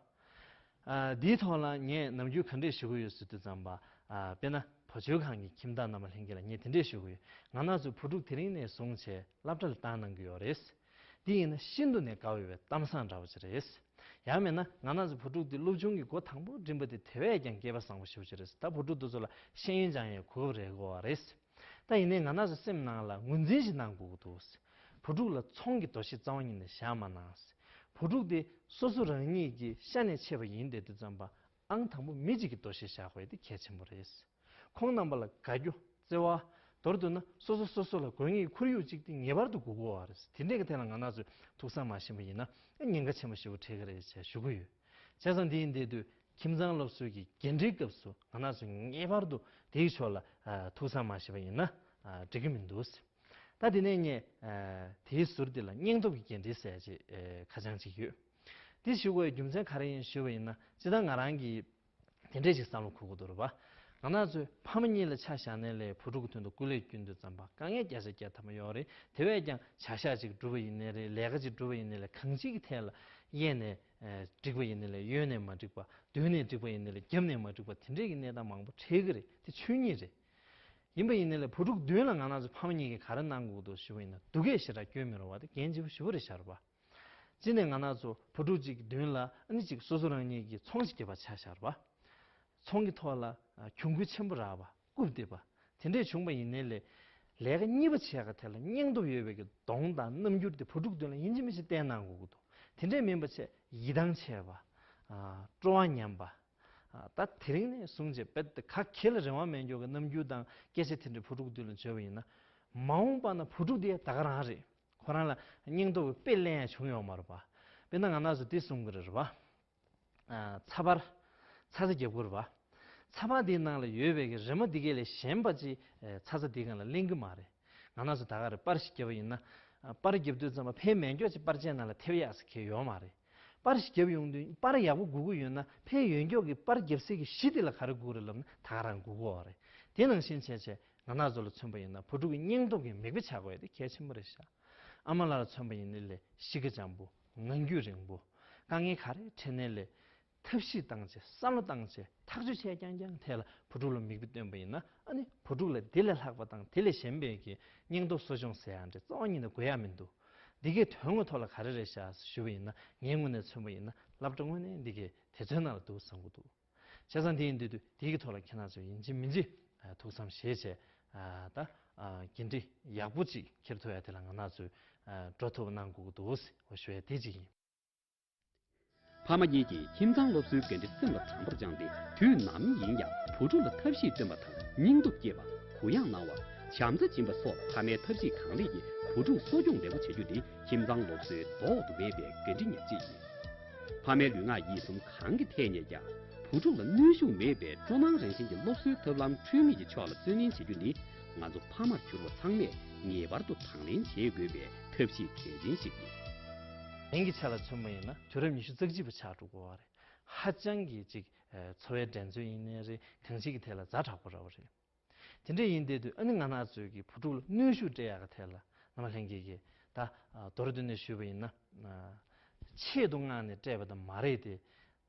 ཨ། འདིའི་ཐོག་ལ་ངས་ནམ་རྒྱུན་ག་འདྲས་ཞུ་གི་ཡོད་ཟེར་དུས་ཙམ་པ། ཨ། དཔེར་ན་བ་ཕྱུགས་ཁང་གི་ཁྱིམ་བདག་རྣམ་པ་ལྷན་རྒྱས་ལ་ངས་དེ་འདྲས་ཞུ་གི་ཡོད། ང་རང་ཚོ་བུ་ཕྲུག་དེ་རིང་ནས་བཟུང་བྱས་སློབ་གྲྭ་ལ་བཏང་གནང་གི་ཡོད་རེད། འདི་ཡིན་ན་ཤིན་ཏུ་ནས་དགའ་འོས་པའི་གཏམ་བཟང་འདྲ་བོ་ཅིག་རེད། ཡང་མིན་ན་ང་རང་ཚོ་བུ་ཕྲུག་འདི་སློབ་ཆུང་གི་འགོ་དང་པོ་འགྲིམ་པ་དེ་དེ་བས་ཀྱང་སྐལ་པ་བཟང་པོ་ཞེ་པོ་ཅིག་རེད། ད་བུ་ཕྲུག་འདི་ཚོ་ལ་ཤེས་ཡོན་སྦྱང་ཡའི་གོ་སྐབས་རག་གི་ཡོད་རེད། ད་ཡིན་ནའི་ང་རང་ཚོ་སེམས་ནང་ལ་ངོས་འཛིན་ཞིག་གནང་དགོས་ཀྱི་འདུག། བུ་ཕྲུག་ལ་ཚོང་གི་འདུ་ཤེས་རྩ་བ་ཉིད་ནས་བཞག་མ་གནང་། བུ་ཕྲུག་དེ་སོ་སོ་རང་ཉིད་ཀྱི་ཤ་ནས་ཆད་པ་ཡིན་བསྡད་དུས་ཙམ་པ། ཨང་དང་པོ་མི་གཅིག་གི་འདུ་ཤེས་བཞག་དགོས་ཡ་དེ་གལ་ཆེན་པོ་རེད། ཁོང་རྣམ་པ་ལ་དགའ་སྐྱོ། བརྩེ་བ། མདོར་བསྡུས་ན་སོ་སོ་སོ་སོ་ལ་དགོས་ངེས་ཀྱི་ཁོར་ཡུག་ཅིག་དེ་ངེས་པར་དུ་དགོས་ཀྱི་ཡོད་རེད། དེ་འདྲའི་གི་ཐད་ལ་ང་རང་ཚོས་ཐུགས་བསམ་མ་བཞེས་པ་ཡིན་ན་ཉེན་ཁ་ཆེན་པོ་ཞེ་པོ་འཕྲད་ཀྱི་རེད་ཅེས་ཞུ་གི་ཡོད། བྱས་ཙང་འདི་ཡིན་བསྡད་དུས་ཁྱིམ་ཚང་སློབ་གསོའི་གི་འགན་འཁྲིའི་སྐབས་སུ་ང་རང་ཚོས་ངེས་པར་དུ་དེའི་ཕྱོགས་ལ་ཨ་ཐུགས་བསམ་མ་བཞེས་པ་ཡིན་ན་ཨ་འགྲིག་གི་མི་འདུག། ད་དེ་ནས་ངས་ཨ་དེའི་ཟུར་དེ་ལ་སྙིང་སྟོབས་ཀྱི་འགན་འཁྲི་ཟེར་ཅིག་ཨ་ཁ་བྱང་ཅིག་ཡོད། འདི་ཞུ་དགོས་པའི་རྒྱུ་མཚན་ག་རེ་ཡིན་ཞུས་པ་ཡིན་ན། སྤྱིར་བཏང་ང་རང་གིས་དེ་འདྲས་ཅིག་བསམ་བློ་འཁོར་གྱི་འདུག་རེད་པ། ང་རང་ཚོས་ཕ་མ་གཉིས་ལ་ཆ་བཞག་ནའི་ལས་བུ་ཕྲུག་གི་དོན་དུ་སྐུ་ལས་བསྐྱོན་དུས་ཙམ་པ་དཀའ་ངལ་བརྒྱ་ཆ་བརྒྱ་ཐམ་པ་ཡོད་རེད། དེ་བས་ཀྱང་བྱ་གཞག་ཅིག་སྒྲུབ་པ་ཡིན་ནའི་རེད། ལས་ཀ་ཅིག་སྒྲུབ་པ་ཡིན་ནའི་ལས། གང་ཅིའི་ཐད་ལ་གཡས་ནས་ཨ་འགྲིག་པ་ཡིན་ནའི་ལས་གཡོན་ནས་མ་འགྲིག་པ། མདུན་ནས་འགྲིག་པ་ཡིན་ནའི་ལས་རྒྱབ་ནས་མ་འགྲིག་པ། དེ་འདྲས་ཀྱི་གནས་སྟངས་མང་པོ་འཕྲད་ཀྱི་རེད། དེ་ཆོས་ཉིད་རེད། ཡིན་པ་ཡིན་ནའི་ལས་བུ་ཕྲུག་མདུན་ལ་ང་རང་ཚོ་ཕ་མ་གཉིས་ཀྱིས་ག་རེ་གནང་དགོས་འདུག་ཞུ་བ་ཡིན་ན། སྡུག་སྐད་ཞེ་དྲག་སྐྱོན་མི་རུང་བ་དེ་འགན་ལྗིད་པོ་ཞེ་པོ་རེད་ཤག་རེད་པ། གཅིག་ནས་ང་རང་ཚོ་བུ་ཕྲུག་ཅིག་གི་མདུན་ལ་ཨ་ནི་ཅིག་སོ་སོ་རང་ཉིད་ཀྱི་ཚོང་ཞིག་རྒྱབ་པ་ཆ་བཞག་པ། ཚོང་གི་ཐོག་ལ་ཨ་གྱོང་གུན་ཆེན་པོ་རག་པ། རྐུབ་སྟེར་བ། དེ་འདྲས་བྱུང་བ་ཡིན་ནའི་ལས། ལས་ཀ་གཉིས་པ་བྱེད་ཡག་གི་ཐད་ལ་སྙིང་སྟོབས་ཡོད་པའི་གི་གདོང་དང་རྣམ་འགྱུར་དེ་བུ་ཕྲུག་མདུན་ལ་ཡིན་གཅིག་མིན་གཅིག་བསྟན་གནང་དགོས་ཀྱི་འདུག། དེ་འདྲས་མིན་པ་བྱས་ཡིད་ཐང་ཆད་པ། ཨ་སྤྲོ་བ་ཉམས་པ། ཨ་ད་དེ་རིང་ནས་བཟུང་བྱས་རྦད་དེ་ག་གེ་ལ་རེ་བ་མེད་མཁན་གྱི་རྣམ་འགྱུར་དང་སྐད་ཆ་དེ་འདྲ་བུ་ཕྲུག་མདུན་ལ་བརྗོད་པ་ཡིན་ན། མ་འོངས་པ་ན་བུ་ཕྲུག་དེ་ད་ག་རང་རེད། ཁོ་རང་ལ་སྙིང་སྟོབས་ཀྱི་དཔེ་ལེན་ཡ་བྱུང་ཡོད་མ་རེད་པ། དཔེར་ན་ང་རང་ཚོ་འདི་གསུང་གི་རེད་པ། ཨ་ཚ་པར། ཚ་ཚ་རྒྱབ་དགོས་རེད་པ། ཚ་པར་འདིའི་ནང་ལ་ཡོད་པའི་གི་རི་མོ་འདི་གས་ལས་གཞན་པ་ཅིག་ཨ་ཚ་ཚ་འདིའི་སྒང་ལ་ལེན་གི་མ་རེད། ང་རང་ཚོ་ད་ག་རེ་པར་ཞིག་བརྒྱབ་པ་ཡིན་ན། ཨ་པར་བརྒྱབ་དུས་ཙམ་པ་ཕན་མེད་མཁན་ཅིག་པར་ཆས་ནང་ལ་ཐེབས་ཡག་ཟེར་མཁན་ཡོད་མ་རེད། པར་ཞིག་བརྒྱབ་ཡོང་དུས་པར་ཡག་པོ་དགོས་ཀྱི་ཡོད་ན། ཕན་ཡོད་མཁན་གྱི་པར་བརྒྱབ་སའི་གི་གཞི་དེ་ལ་ག་རེ་དགོས་རེད་ལབ་ན་ད་ག་རང་དགོས་ཀྱི་ཡོད་རེད། དེ་ནང་བཞིན་བྱས་བྱས་ང་རང་ཚོ་ལ་མཚོན་པ་ཡིན་ན་བུ་ཕྲུག་གི་སྙིང་སྟོབས་ཀྱི་མིག་དཔེ་ཆགས་དགོས་ཡ་དེ་གལ་ཆེན་པོ་རེད་ཤག། ཨ་མ་ལགས་ལ་མཚོན་པ་ཡིན་ནའི་ལས་གཤིས་ཀ་འཇམ་པོ། ངང་རྒྱུད་རིང་པོ། དཀའ་ངལ་ག་རེ་འཕྲད་ནའི་ལས། ཐབས་ཤེས་བཏང་བྱས། བསམ་བློ་བཏང་བྱས། ཐག་གཅོད་བྱས་རྐྱང་རྐྱང་ཐད་ལ་བུ་ཕྲུག་ལ་མིག་དཔེ་སྟོན་པ་ཡིན་ན། ཨ་ནི་བུ་ཕྲུག་ལ་དེ་ལས་ལྷག་པ་དང་དེ་ལས་གཞན་པའི་གི་སྙིང་སྟོབས་གསོ་སྦྱོང་ཟེར་ཡ་འདྲ་རྩ་བ་ཉིད་ནས་དགོས་ཡ་མི་འདུག། འདི་གའི་དོན་དངོས་ཐོག་ལ་ག་རེ་རེད་ཤག་ཞུ་བ་ཡིན་ན། ངའི་ངོས་ནས་མཚོན་པ་ཡིན་ན་སློབ་གྲྭ་དངོས་གནས་འདི་གའི་དེ་ཚོའི་ནང་ལ་འདུག་བསམ་གྱི་འདུག། བྱས་ཙང་དེ་ཡིན་དུས་དུས་དེའི་གི་ཐོག་ལ་ཁྱེད་རང་ཚོས་ཡིན་གཅིག་མིན་གཅིག་ཨ་ཐུགས་བསམ་བཞེས་བྱས། ཨ་ད་ཨ་འགན་འཁྲི་ཡག་པོ་ཅིག་འཁྱེར་ཐུབ་ཡ་དེ་ལ་ང་རང་ཚོས་ཨ་འགྲོ་ཐུབ་གནང་དགོས་ཀྱི་འདུག་ཟེར་ཞུ་ཡ་དེ་གཅིག་ཡིན། ཕ་མ་གཉིས་ཀྱིས་ཁྱིམ་ཚང་སློབ་གསོའི་འགན་འཁྲི་སེམས་ལ་དྲང་པོར་བཅངས་ཏེ། དུས་ནམ་ཡིན་ཡང་བུ་ཕྲུག་ལ་ཐབས་ཤེས་སྟོན་པ་དང་། སྙིང་སྟོབས་བསྐྱེད་པ། གུ་ཡངས་གནང་བ། བྱམས་བརྩེ་སྦྱིན་པ་སོགས་ཕ་མའི་ཐབས་ཤེས་གང་ལེགས་ཀྱིས་བུ་ཕྲུག་གསོ་སྐྱོང་ལེགས་པོ་བྱ་རྒྱུ་དེ་ཁྱིམ་ཚང་སློབ་གསོའི་ལྡོག་ཏུ་མེད་པའི་འགན་འཁྲི་ཉག་གཅིག་ཡིན། ཕ་མའི་ལུས་ངག་ཡིད་གསུམ་གང་གི་ཐད་ནས་ཀྱང་བུ་ཕྲུག་ལ་གནོན་ཤུགས་མེད་པའི་སྤྲོ་སྣང་རང་བཞིན་གྱི་སློབ་གསོའི་ཐབས་ལམ་འཁྲུལ་མེད་ཀྱི་ཕྱོགས་ལ་བརྩོན་ལེན་བྱེད་རྒྱུ་ནི། ང་ཚོ་ཕ་མར་གྱུར་པ་ཚང་མས་ངེས་པར་དུ་དང་ལེན་བྱེད་དགོས་པའི་ཐབས་ཤེས་གལ་ཆེན་ཞིག་ཡིན། དེང་གི་ཆ་ལ་མཚོན་པ་ཡིན་ན་དུས་རབས་ཉི་ཤུ་རྩ་གཅིག་པ་ཆགས་འགྲོ་གི་ཡོད་རེད། ཧ་ཅང་གི་ཅིག་ཨ་འཚོ་བའི་འགྲན་རྩོད་ཡིན་ནའི་རེད། གང་ཅིའི་གི་ཐད་ལ་ཛ་དྲག་པོ་རེད་པ། རེད། དེ་འདྲ་ཡིན་བསྡད་དུས་ཨ་ནི་ང་རང་ཚོའི་གི་བུ་ཕྲུག་ལ་གནོན་ཤུགས་སྤྲད་ཡག་གི་ཐད་ལ་རྣམ་པ་ལྷན་རྒྱས་ཀྱིས་ད་ཨ་མདོར་བསྡུས་ནས་ཞུས་པ་ཡིན་ན། ཨ་ཆེད་དུ་མངགས་ནས་སྤྲད་པ་དང་མ་རེད་དེ།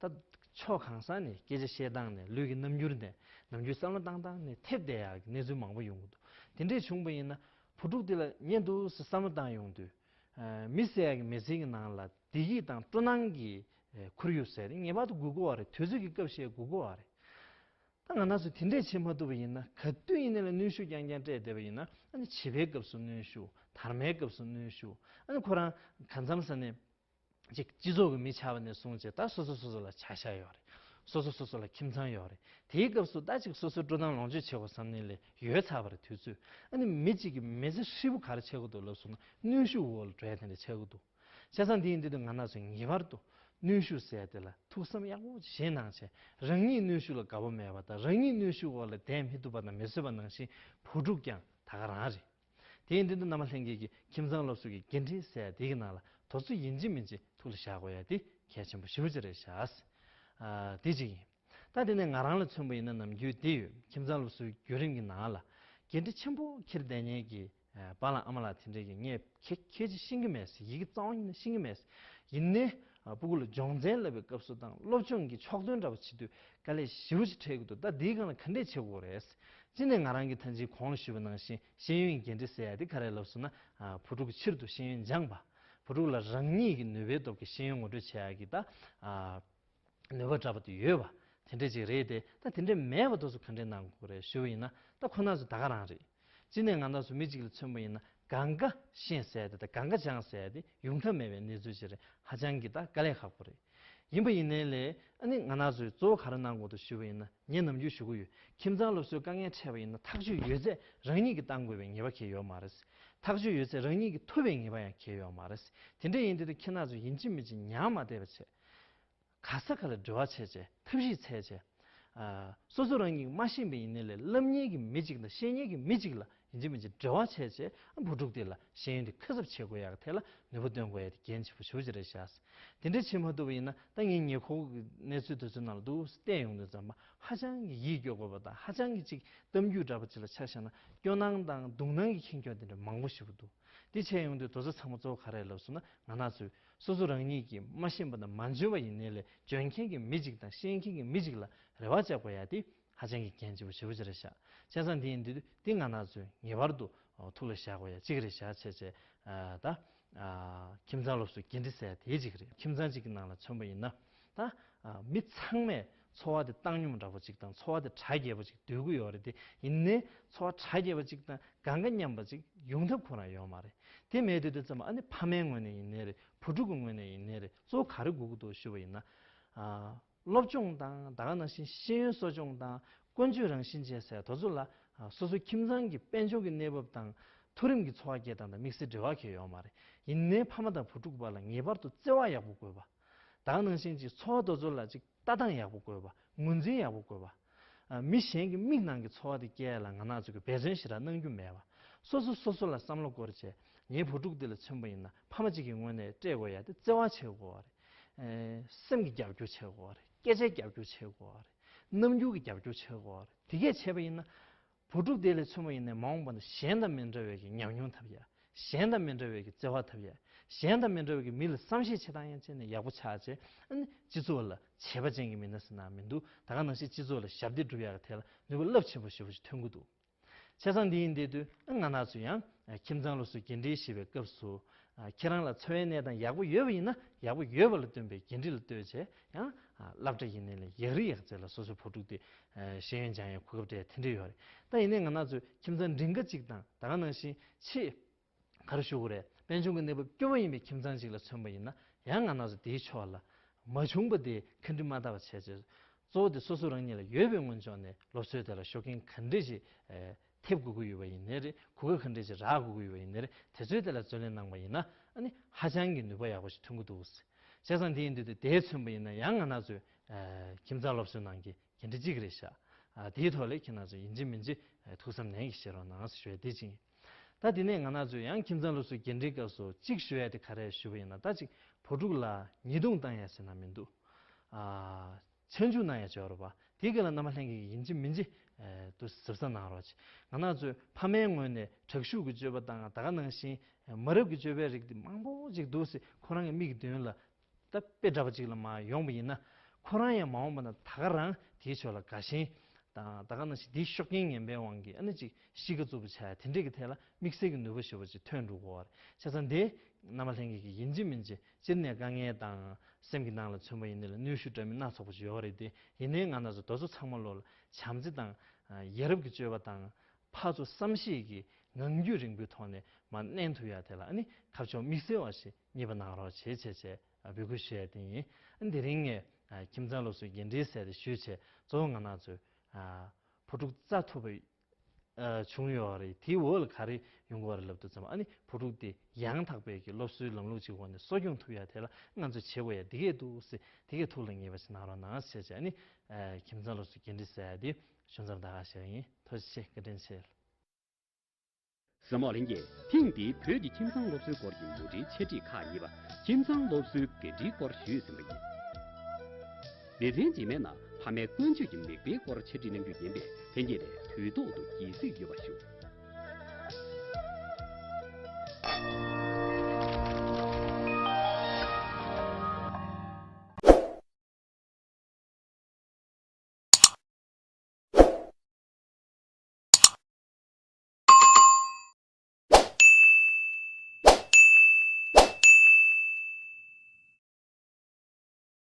ད་ཕྱོགས་གང་ས་ནས་སྐད་ཆ་བཤད་སྟངས་ནས། ལུས་ཀྱི་རྣམ་འགྱུར་ནས། ནམ་རྒྱུན་བསམ་བློ་བཏང་སྟངས་ནས་ཐེབས་བསྡད་ཡག་གི་གནས་ཚུལ་མང་པོ་ཡོང་གི་འདུག། དེ་འདྲས་བྱུང་བ་ཡིན་ན་བུ་ཕྲུག་དེ་ལ་ཉན་འདུག་ཟེར་བསམ་བློ་བཏང་ཡོང་དུས། ཨ་མི་ཟེར་ཡག་གི་མི་ཚེ་གི་ནང་ལ་བདེ་སྐྱིད་དང་སྤྲོ་སྣང་གི་ཨ་ཁོར་ཡུག་ཟེར་དེ་ངེས་པར་དུ་དགོས་ཀྱི་ཡོད་རེད། དུས་ཚོད་ཀྱི་སྐབས་ཤིག་དགོས་ཀྱི་ཡོད་རེད། ད་ང་རང་ཚོ་དེ་འདྲས་བྱེད་མ་ཐུབ་པ་ཡིན་ན། ག་དུས་ཡིན་ནའི་ལས་གནོན་ཤུགས་རྐྱང་རྐྱང་སྤྲད་བསྡད་པ་ཡིན་ན། ཨ་ནི་བྱིས་པའི་སྐབས་སུ་གནོན་ཤུགས། དར་མའི་སྐབས་སུ་གནོན་ཤུགས། ཨ་ནི་ཁོ་རང་གང་འཚམ་ས་ནས་ཅིག་སྤྱི་ཚོགས་ཀྱི་མི་ཆགས་པ་ནས་བཟུང་བྱས། ད་སོ་སོ་སོ་སོ་ལ་བྱ་གཞག་ཡོད་རེད། སོ་སོ་སོ་སོ་ལ་ཁྱིམ་ཚང་ཡོད་རེད། དེའི་སྐབས་སུ་ད་ཅིག་སོ་སོའི་སྤྲོ་སྣང་ལོངས་སྤྱོད་བྱེད་དགོས་བསམ་ནའི་ལས་ཡོལ་ཚར་བ་རེད་དུས་ཚོད། ཨ་ནི་མི་གཅིག་གི་མི་ཚེ་ཧྲིལ་པོ་ག་རེ་ཆགས་ཀྱི་འདུག་ལབ་སོང་ན་གནོན་ཤུགས་འོག་ལ་འགྲོ་ཡ་དེ་འདྲ་ཆགས་ཀྱི་འདུག། བྱས་ཙང་འདི་ཡིན་དུས་ང་རང་ཚོས་ངེས་པར་དུ་གནོན་ཤུགས་ཟེར་དེ་ལ་ཐུགས་བསམ་ཡག་པོ་བཞེས་གནང་བྱས། རང་ཉིད་གནོན་ཤུགས་ལ་དགའ་པོ་མེད་པ་དང་། རང་ཉིད་གནོན་ཤུགས་འོག་ལ་བསྡད་མི་ཐུབ་པ་དང་མི་བཟོད་པ་ནང་བཞིན་བུ་ཕྲུག་ཀྱང་ད་ག་རང་རེད། དེ་ཡིན་དུས་རྣམ་པ་ལྷན་རྒྱས་ཀྱིས་ཁྱིམ་ཚང་སློབ་གསོ་གི་འགན་འཁྲི་ཟེར་དེ་གི་ནང་ལ་དེ་ཚོ་ཡིན་གཅིག་མིན་གཅིག་ཐུགས་ལ་བཞག་དགོས་ཡ་དེ་གལ་ཆེན་པོ་ཞེ་པོ་ཅིག་རེད་ཤག། ཨ་དེ་གཅིག་ཡིན། ད་དེ་ནས་ང་རང་ལ་མཚོན་པ་ཡིན་ན་ནམ་རྒྱུན་དེ་ཡོད། ཁྱིམ་ཚང་སློབ་གསོའི་བརྒྱུད་རིམ་གྱི་ནང་ལ་འགན་འཁྲི་ཆེན་པོ་འཁྱེར་བསྡད་མཁན་གྱི་ཨ་པཱ་ལགས་ཨ་མ་ལགས་དེ་འདྲས་ཀྱིས་ངས་ཁྱེད་ཁྱེད་ཀྱིས་ཤེས་ཀྱི་མེད་ཟེར། ཡི་གེ་རྩ་བ་ཉིད་ནས་ཤེས་ཀྱི་མེད་ཟེར། ཡིན་ནའི་ ཨ། སྤུ་གུ་ལ་སྦྱོང་ཚན་བསླབ་པའི་སྐབས་སུ་དང་སློབ་སྦྱོང་གི་ཕྱོགས་སྟོན་འདྲ་པོ་བྱེད་དུས་དཀའ་ལས་ཞེ་པོ་ཅིག་འཕྲད་ཀྱི་འདུག་ད་འདིའི་སྒང་ལ་ག་འདྲས་བྱེད་དགོས་རེད། སྤྱིར་ནས་ང་རང་གིས་ད་ཅིག་གོང་ལ་ཞུས་པ་ནང་བཞིན་ཤེས་ཡོན་འགན་འཁྲི་ཟེར་ཡ་དེ་ག་རེ་ལབ་སོང་ན། ཨ། བུ་ཕྲུག་གི་ཕྱིར་དུ་ཤེས་ཡོན་སྦྱངས་པ། བུ་ཕྲུག་ལ་རང་ཉིད་ཀྱི་ནུས་པའི་སྟོབས་ཀྱིས་ཤེས་ཡོན་ངོ་སྤྲོད་བྱེད་ཡ་གི་ད། ཨ། ནུས་པ་འདྲ་པོ་དེ་ཡོད་པ། དེ་འདྲ་ཅིག་རེད་དེ། ད་དེ་འདྲ་མེད་པ་དེ་ཚོ་ག་འདྲས་གནང་དགོས་རེད་ཞུ་བ་ཡིན་ན། ད་ཁོ་ན་ཚོ་ད་ག་རང་རེད། སྤྱིར་ནས་ང་རང་ཚོ་མི་གཅིག་ལ་མཚོན་པ་ཡིན་ན། གང་ག་ཤེས་ཟེར་དེ་དང་གང་ག་སྦྱངས་ཟེར་དེ་ཡོང་ཐབས་མེད་པའི་གནས་ཚུལ་ཅིག་རེད། ཧ་ཅང་གི་ད་དཀའ་ལས་ཁག་པོ་རེད། ཡིན་པ་ཡིན་ནའི་ལས། ཨ་ནི་ང་རང་ཚོས་གཙོ་བོ་ག་རེ་གནང་དགོས་འདུག་ཞུ་བ་ཡིན་ན། ངས་ནམ་རྒྱུན་ཞུ་གི་ཡོད། ཁྱིམ་ཚང་སློབ་གསོའི་དཀའ་ངལ་འཕྲད་པ་ཡིན་ན། ཐག་གཅོད་ཡོད་ཚད་རང་ཉིད་ཀྱིས་བཏང་དགོས་པའི་ངེས་པ་གང་ཡང་ཡོད་མ་རེད། ཐག་གཅོད་ཡོད་ཚད་རང་ཉིད་ཀྱིས་ཐུབ་པའི་ངེས་པ་ཡང་གང་ཡང་ཡོད་མ་རེད། དེ་འདྲ་ཡིན་དུས། ད་ཁྱེད་རང་ཚོས་ཡིན་གཅིག་མིན་གཅིག་ཉར་མ་བསྡད་པ་བྱས། ག་ས་ག་ལ་འབྲེལ་བ་བྱས་བྱས། ཐབས་ཤེས་བྱས་བྱས། ཨ། སོ་སོ་རང་ཉིད་མ་ཤེས་པ་ཡིན་ནའི་ལས། བསླབ་མཁན་གྱི་མི་གཅིག་དང་ཤེས་མཁན་གྱི་མི་གཅིག་ལ་ཡིན་གཅིག་མིན་གཅིག་འབྲེལ་བ་བྱས་བྱས། ཨ། བུ་ཕྲུག་དེ་ལ་ཤེས་ཡོན་དེ་ཁ་གསབ་བྱེད་དགོས་ཡག་ཐད་ལ་ནུས་པ་འདོན་དགོས་ཡག་དེ་གལ་ཆེན་པོ་ཞེ་པོ་ཅིག་རེད་ཤག་དེ་འདྲ་བྱེད་མ་ཐུབ་པ་ཡིན་ན། ད་ངའི་ཉེ་འཁོར་གྱི་གནས་ཚུལ་དེ་ཚོའི་ནང་ལ་འདུག་སེ་བལྟས་ཡོང་དུས་ཙམ་པ། ཧ་ཅང་གི་ཡིད་སྐྱོ་དགོས་པ་དང་། ཧ་ཅང་གི་ཅིག་གཏམ་རྒྱུད་འདྲ་པོ་ཅིག་ལ་ཆ་བཞག་ན། སྐྱོ་སྣང་དང་སྡུག་སྣང་གིས་ཁེངས་སྐྱོ་དེ་འདྲ་མང་པོ་ཞེ་པོ་འདུག་དེ་བྱས་ཡོང་དུས་དེ་ཚོ་ཚང་མ་གཙོ་བོ་ག་རེ་ལབ་སོང་ན། ང་རང་ཚོས་སོ་སོ་རང་ཉིད་ཀྱིས་མ་ཤེས་པ་དང་མ་འཇོན་པ་ཡིན་ནའི་ལས། འཇོན་མཁན་གྱི་མི་གཅིག་དང་ཤེས་མཁན་གྱི་མི་གཅིག་ལ་རེ་བ་བཅག་དགོས་ཡ་དེ་ཧ་ཅང་གི་གལ་ཆེན་པོ་ཞེ་པོ་ཅིག་རེད་ཤག་བྱས་ཙང་དེ་ཡིན་དུས་དེ་ང་རང་ཚོས་ངེས་པར་དུ་ཐུགས་ལ་བཞག་དགོས་ཡ་གཅིག་རེད་ཤག་བྱས་བྱས། ཨ། ད། ཨ། ཁྱིམ་ཚང་སློབ་གསོའི་འགན་འཁྲི་ཟེར་ཡ་དེ་གཅིག་རེད། ཁྱིམ་ཚང་གཅིག་གི་ནང་ལ་མཚོན་པ་ཡིན་ན། ད། ཨ། མི་ཚང་མས་འཚོ་བ་དེ་བཏང་སྙོམས་འདྲ་པོ་ཅིག་དང་། འཚོ་བ་དེ་གྲ་རྒྱས་པོ་ཅིག་འདོད་ཀྱི་ཡོད་རེད་དེ། ཡིན་ནའི་འཚོ་བ་གྲ་རྒྱས་པོ་ཅིག་དང་གང་ག་མཉམ་པ་ཅིག་ཡོང་ཐབས་ཁོ་རང་ཡོད་མ་རེད། དེ་མེད་དུས་དུས་ཙམ་པ། ཨ་ནི་ཕ་མའི་ངོས་ནས་ཡིན་ནའི་རེད། བུ་ཕྲུག་གི་ངོས་ནས་ཡིན་ནའི་རེད། གཙོ་བོ་ག་རེ་དགོས་ཀྱི་འདུག་ཞུ་བ་ཡིན་ན། ཨ། སློབ་སྦྱོང་དང་། ད་ག་ནང་བཞིན་ཤེས་ཡོན་གསོ་སྦྱོང་དང་། ཀུན་སྤྱོད་རང་བཞིན་ཅན་ཟེར་དེ་ཚོ་ལ། ཨ། སོ་སོའི་ཁྱིམ་ཚང་གི་དཔལ་འབྱོར་གྱི་གནས་བབ་དང་མཐོ་རིམ་གྱི་འཚོ་བ་སྐྱེལ་སྟངས་དང་དམིགས་བསལ་འབྲེལ་བ་གང་ཡང་ཡོད་མ་རེད། ཡིན་ནའི་ཕ་མ་དང་བུ་ཕྲུག་བར་ལ་ངེས་པར་དུ་བརྩེ་བ་ཡག་པོ་དགོས་པ། ད་ག་ནང་བཞིན་ཅིག་འཚོ་བ་དེ་ཚོ་ལ་ཅིག་ལྟ་སྟངས་ཡག་པོ་དགོས་པ། ངོས་འཛིན་ཡག་པོ་དགོས་པ། ཨ། མི་གཞན་གྱི་མིག་ནང་གི་འཚོ་བ་དེ་སྐྱེལ་ཡ་ལ་ང་རང་ཚོ་གིས་འབད་བརྩོན་ཞེ་དྲག་གནང་རྒྱུ་མེད་པ། སོ་སོ་སོ་སོ་ལ་བསམ་བློ་བསྐོར་བྱས། ངའི་བུ་ཕྲུག་འདི་ལ་མཚོན་པ་ཡིན་ན། ཕ་མ་གཅིག་གི་ངོས་ནས་སྤྲད་དགོས་ཡ་དེ་བརྩེ་བ་བྱེད་དགོས་པ་རེད། ཨེ། སེམས་ཀྱི་རྒྱབ་སྐྱོར་བྱེད་དགོས་པ་རེད། སྐད་ཆའི་རྒྱབ་སྐྱོར་བྱེད་དགོས་པ་རེད། རྣམ་འགྱུར་གྱི་རྒྱབ་སྐྱོར་བྱེད་དགོས་པ་རེད། དེ་གས་བྱས་པ་ཡིན་ན། བུ་ཕྲུག་དེ་ལ་མཚོན་པ་ཡིན་ན། མ་འོངས་པ་ན་གཞན་དང་མི་འདྲ་བའི་གི་ཉམས་མྱོང་ཐོབ་ཡ། གཞན་དང་མི་འདྲ་བའི་གི་བརྩེ་བ་ཐོབ་ཡ། གཞན་དང་མི་འདྲ་བའི་གི་མི་ལ་བསམ་ཤེས་བྱེད་སྟངས་ཡང་བྱས་ནས་ཡག་པོ་ཆགས་བྱས། ཨ་ནི་སྤྱི་ཚོགས་ལ་བྱས་པ་ཅན་གྱི་མི་སྣ་ཟེར་ན་མི་འདུག་ད་ག་ནང་བཞིན་སྤྱི་ཚོགས་ལ་ཞབས་འདེགས་སྒྲུབ་ཡག་གི་ཐད་ལ་ནུས་པ་རླབས་ཆེན་པོ་ཞེ་པོ་ཞིག་ཐོན་གྱི་འདུག་བྱས་ཙང་འདི་ཡིན་དེ་དུས། ཨ། ང་རང་ཚོ་ཡང་ཁྱིམ་ཚང་སློབ་གསོའི་འགན་འཁྲི་བཞེས་པའི་སྐབས་སུ། ཨ། ཁྱེད་རང་ལ་འཚོ་བའི་གནས་སྟངས་ཡག་པོ་ཡོད་པ་ཡིན་ན། ཡག་པོ་ཡོད་པ་ལ་བསྟུན་པའི་འགན་འཁྲི་ལ་ལྟོས་བྱས། ཡང་། ཨ། སློབ་གྲྭ་ཡིན་ནའི་ལས་ཡག་རི་ཡག་རྩེ་ལ་སོ་སོའི་བུ་ཕྲུག་དེ། ཨ། ཤེས་ཡོན་སྦྱང་ཡའི་གོ་སྐབས་སྤྲད་དེ་འདྲ་ཡོད་རེད། ད་ཡིན་ནའི་ང་རང་ཚོའི་ཁྱིམ་ཚང་འབྲིང་ག་གཅིག་དང་། ད་ག་ནང་བཞིན་ཆེས། ག་རེ་ཞུ་དགོས་རེད། དཔལ་འབྱོར་གྱི་གནས་བབ་སྐྱོ་བོ་ཡིན་པའི་ཁྱིམ་ཚང་ཞིག་ལ་མཚོན་པ་ཡིན་ན། ཡང་ང་རང་ཚོ་དེའི་ཕྱོགས་ལ་མ་བྱུང་པ་དེ་ཁ་འདྲི་མ་བཏང་བ་བྱས་བྱས། གཙོ་བོ་དེ་སོ་སོ་རང་ཉིད་ལ་ཡོད་པའི་ངོས་ཕྱོགས་ནས་སློབ་གསོའི་ཐད་ལ་ཤུགས་རྐྱེན་ག་འདྲས་ཞིག་ཨེ། ཐེབས་དགོས་ཀྱི་ཡོད་པ་ཡིན་ནའི་རེད། གོ་སྐབས་ག་འདྲས་ཞིག་རག་དགོས་ཀྱི་ཡོད་པ་ཡིན་ནའི་རེད། དེ་ཚོའི་ཐད་ལ་བརྩོན་ལེན་གནང་པ་ཡིན་ན། ཨ་ནི་ཧ་ཅང་གི་ནུས་པ་ཡག་པོ་ཞིག་ཐོན་གྱི་འདུག་བྱས་ཙང་དེ་ཡིན་དུས་དེ། དེ་མཚོན་པ་ཡིན་ན། ཡང་ང་རང་ཚོའི་ཨེ། ཁྱིམ་ཚང་སློབ་གསོའི་ནང་གི་འགན་འཁྲི་གཅིག་རེད་ཤག་ཨ། དེའི་ཐོག་ལ་ཁྱེད་རང་ཚོ་ཡིན་གཅིག་མིན་གཅིག་ཨེ། ཐུགས་བསམ་ནན་གྱིས་བཞེས་རོགས་གནང་ཞེས་ཞུ་ཡ་དེ་གཅིག་ཡིན། ད་དེ་ནས་ང་རང་ཚོས་ཡང་ཁྱིམ་ཚང་སློབ་གསོའི་འགན་འཁྲིའི་སྐབས་སུ་གཅིག་ཞུ་ཡ་དེ་ག་རེ་ཞུ་བ་ཡིན་ན། ད་ཅིག་བུ་ཕྲུག་ལ་ཉེས་རྡུང་བཏང་ཡ་ཟེར་ན་མི་འདུག་ཨ། ཆ་འཇོག་གནང་ཡ་བྱོས་རོགས་པ། དེའི་སྐབས་ལ་རྣམ་པ་ལྷན་རྒྱས་ཀྱིས་ཡིན་གཅིག་མིན་གཅིག་ཨེ། དུ་གཟབ་གཟབ་གནང་རོགས་བྱེད། ང་རང་ཚོའི་ཕ་མའི་ངོས་ནས་དྲག་ཤུགས་ཀྱི་སྤྱོད་པ་དང་། ད་ག་ནང་བཞིན་མ་རབས་ཀྱི་སྤྱོད་པའི་རིགས་དེ་མང་པོ་ཅིག་འདུག་སེ་ཁོ་རང་གི་མིག་གི་མདུན་ལ། ད་དཔེ་འདྲ་པོ་ཅིག་ལ་མར་ཡོང་བ་ཡིན་ན། ཁོ་རང་ཡང་མ་འོངས་པ་ན་ད་ག་རང་དེའི་ཕྱོགས་ལ་དགའ་ཞེན་དང་། ད་ག་ནང་བཞིན་དེའི་ཤུགས་རྐྱེན་ངན་པའི་དབང་གིས། ཨ་ནི་ཅིག་གཤིས་ཀ་རྩུབ་པོ་ཆགས་ཡ་དེ་འདྲས་ཀྱི་ཐད་ལ་དམིགས་བསལ་གྱི་ནུས་པ་ཞེ་པོ་ཅིག་ཐོན་འགྲོ་གི་ཡོད་རེད། བྱས་ཙང་དེ་རྣམ་པ་ལྷན་རྒྱས་ཀྱིས་ཡིན་གཅིག་མིན་གཅིག་སྤྱིར་ནས་དཀའ་ངལ་དང་སེམས་ཀྱི་ནང་ལ་མཚོན་པ་ཡིན་ནའི་ལ་གནོན་ཤུགས་འདྲ་མིན་སྣ་ཚོགས་པོ་ཅིག་ཡོད་རེད་དེ། ཡིན་ནའི་ང་རང་ཚོ་དེ་ཚོ་ཚང་མ་ལོག་ལ་བྱམས་བརྩེ་དང་། ཡ་རབས་ཀྱི་སྤྱོད་པ་དང་། ཕར་ཚུར་བསམ་ཤེས་ཀྱི་ངང་རྒྱུད་རིང་པོའི་ཐོག་ནས་མར་གནས་ཐུབ་ཡ་དེ་ལ། ཨ་ནི་ཁ་ཕྱོགས་དམིགས་བསལ་བ་ཞིག་གཉེར་བ་གནང་རོགས་བྱེད་བྱས་བྱས། ཨ། འབོད་སྐུལ་ཞུ་ཡ་དེ་ཡིན། ཨ། དེ་རིང་ངས། ཨ། ཁྱིམ་ཚང་སློབ་གསོའི་འགན་འཁྲི་ཟེར་དེ་ཞུས་བྱས། གཙོ་བོ་ང་རང་ཚོའི། ཨ། བུ་ཕྲུག་བཙའ་ཐུབ་པ། ཨ། བྱུང་ཡོད་རེད། དེའི་འོག་ལ་ག་རེ་ཡོང་གི་ཡོད་རེད་ལབ་དུས་ཙམ། ཨ་ནི་བུ་ཕྲུག་དེ་ཡང་དག་པའི་གི་སློབ་གསོའི་ལམ་ལུགས་ཅིག་འོག་ནས་གསོ་སྐྱོང་ཐུབ་ཡ་དེ་ལ་ང་ཚོས་བྱེད་དགོས་ཡ་དེ་གས་འདུག་ཟེར། དེ་གས་ཐུགས་ལ་ངེས་པ་ཞིག་གནང་རོགས་གནང་ཟེར་བྱས། ཨ་ནི། ཨ། ཁྱིམ་ཚང་སློབ་གསོའི་འགན་འཁྲི་ཟེར་ཡ་དེ་ཞུ་མཚམས་ད་ག་བཞག་ཡིན། ཐུགས་རྗེ་ཆེ། བཀའ་དྲིན་ཆེ། གཟིགས་མོ་ལྷན་རྒྱས། ཐེངས་འདིའི་བོད་ཀྱི་ཁྱིམ་ཚང་སློབ་གསོའི་སྐོར་གྱི་མུ་འབྲེལ་འཆད་ཁྲིད་ཁག་གཉིས་པ། ཁྱིམ་ཚང་སློབ་གསོའི་འགན་འཁྲིའི་སྐོར་ཞུས་ཟིན་པ་ཡིན། སྡེ་ཚན་རྗེས་མའི་ནང་ཕ་མའི་ཀུན་སྤྱོད་ཀྱི་མིག་དཔེའི་སྐོར་འཆད་ཁྲིད་གནང་རྒྱུ་ཡིན་པས། ལྷན་རྒྱས་ནས་དུས་ཐོག་ཏུ་དགྱེས་གཟིགས་ཡོད་པ་ཞུ།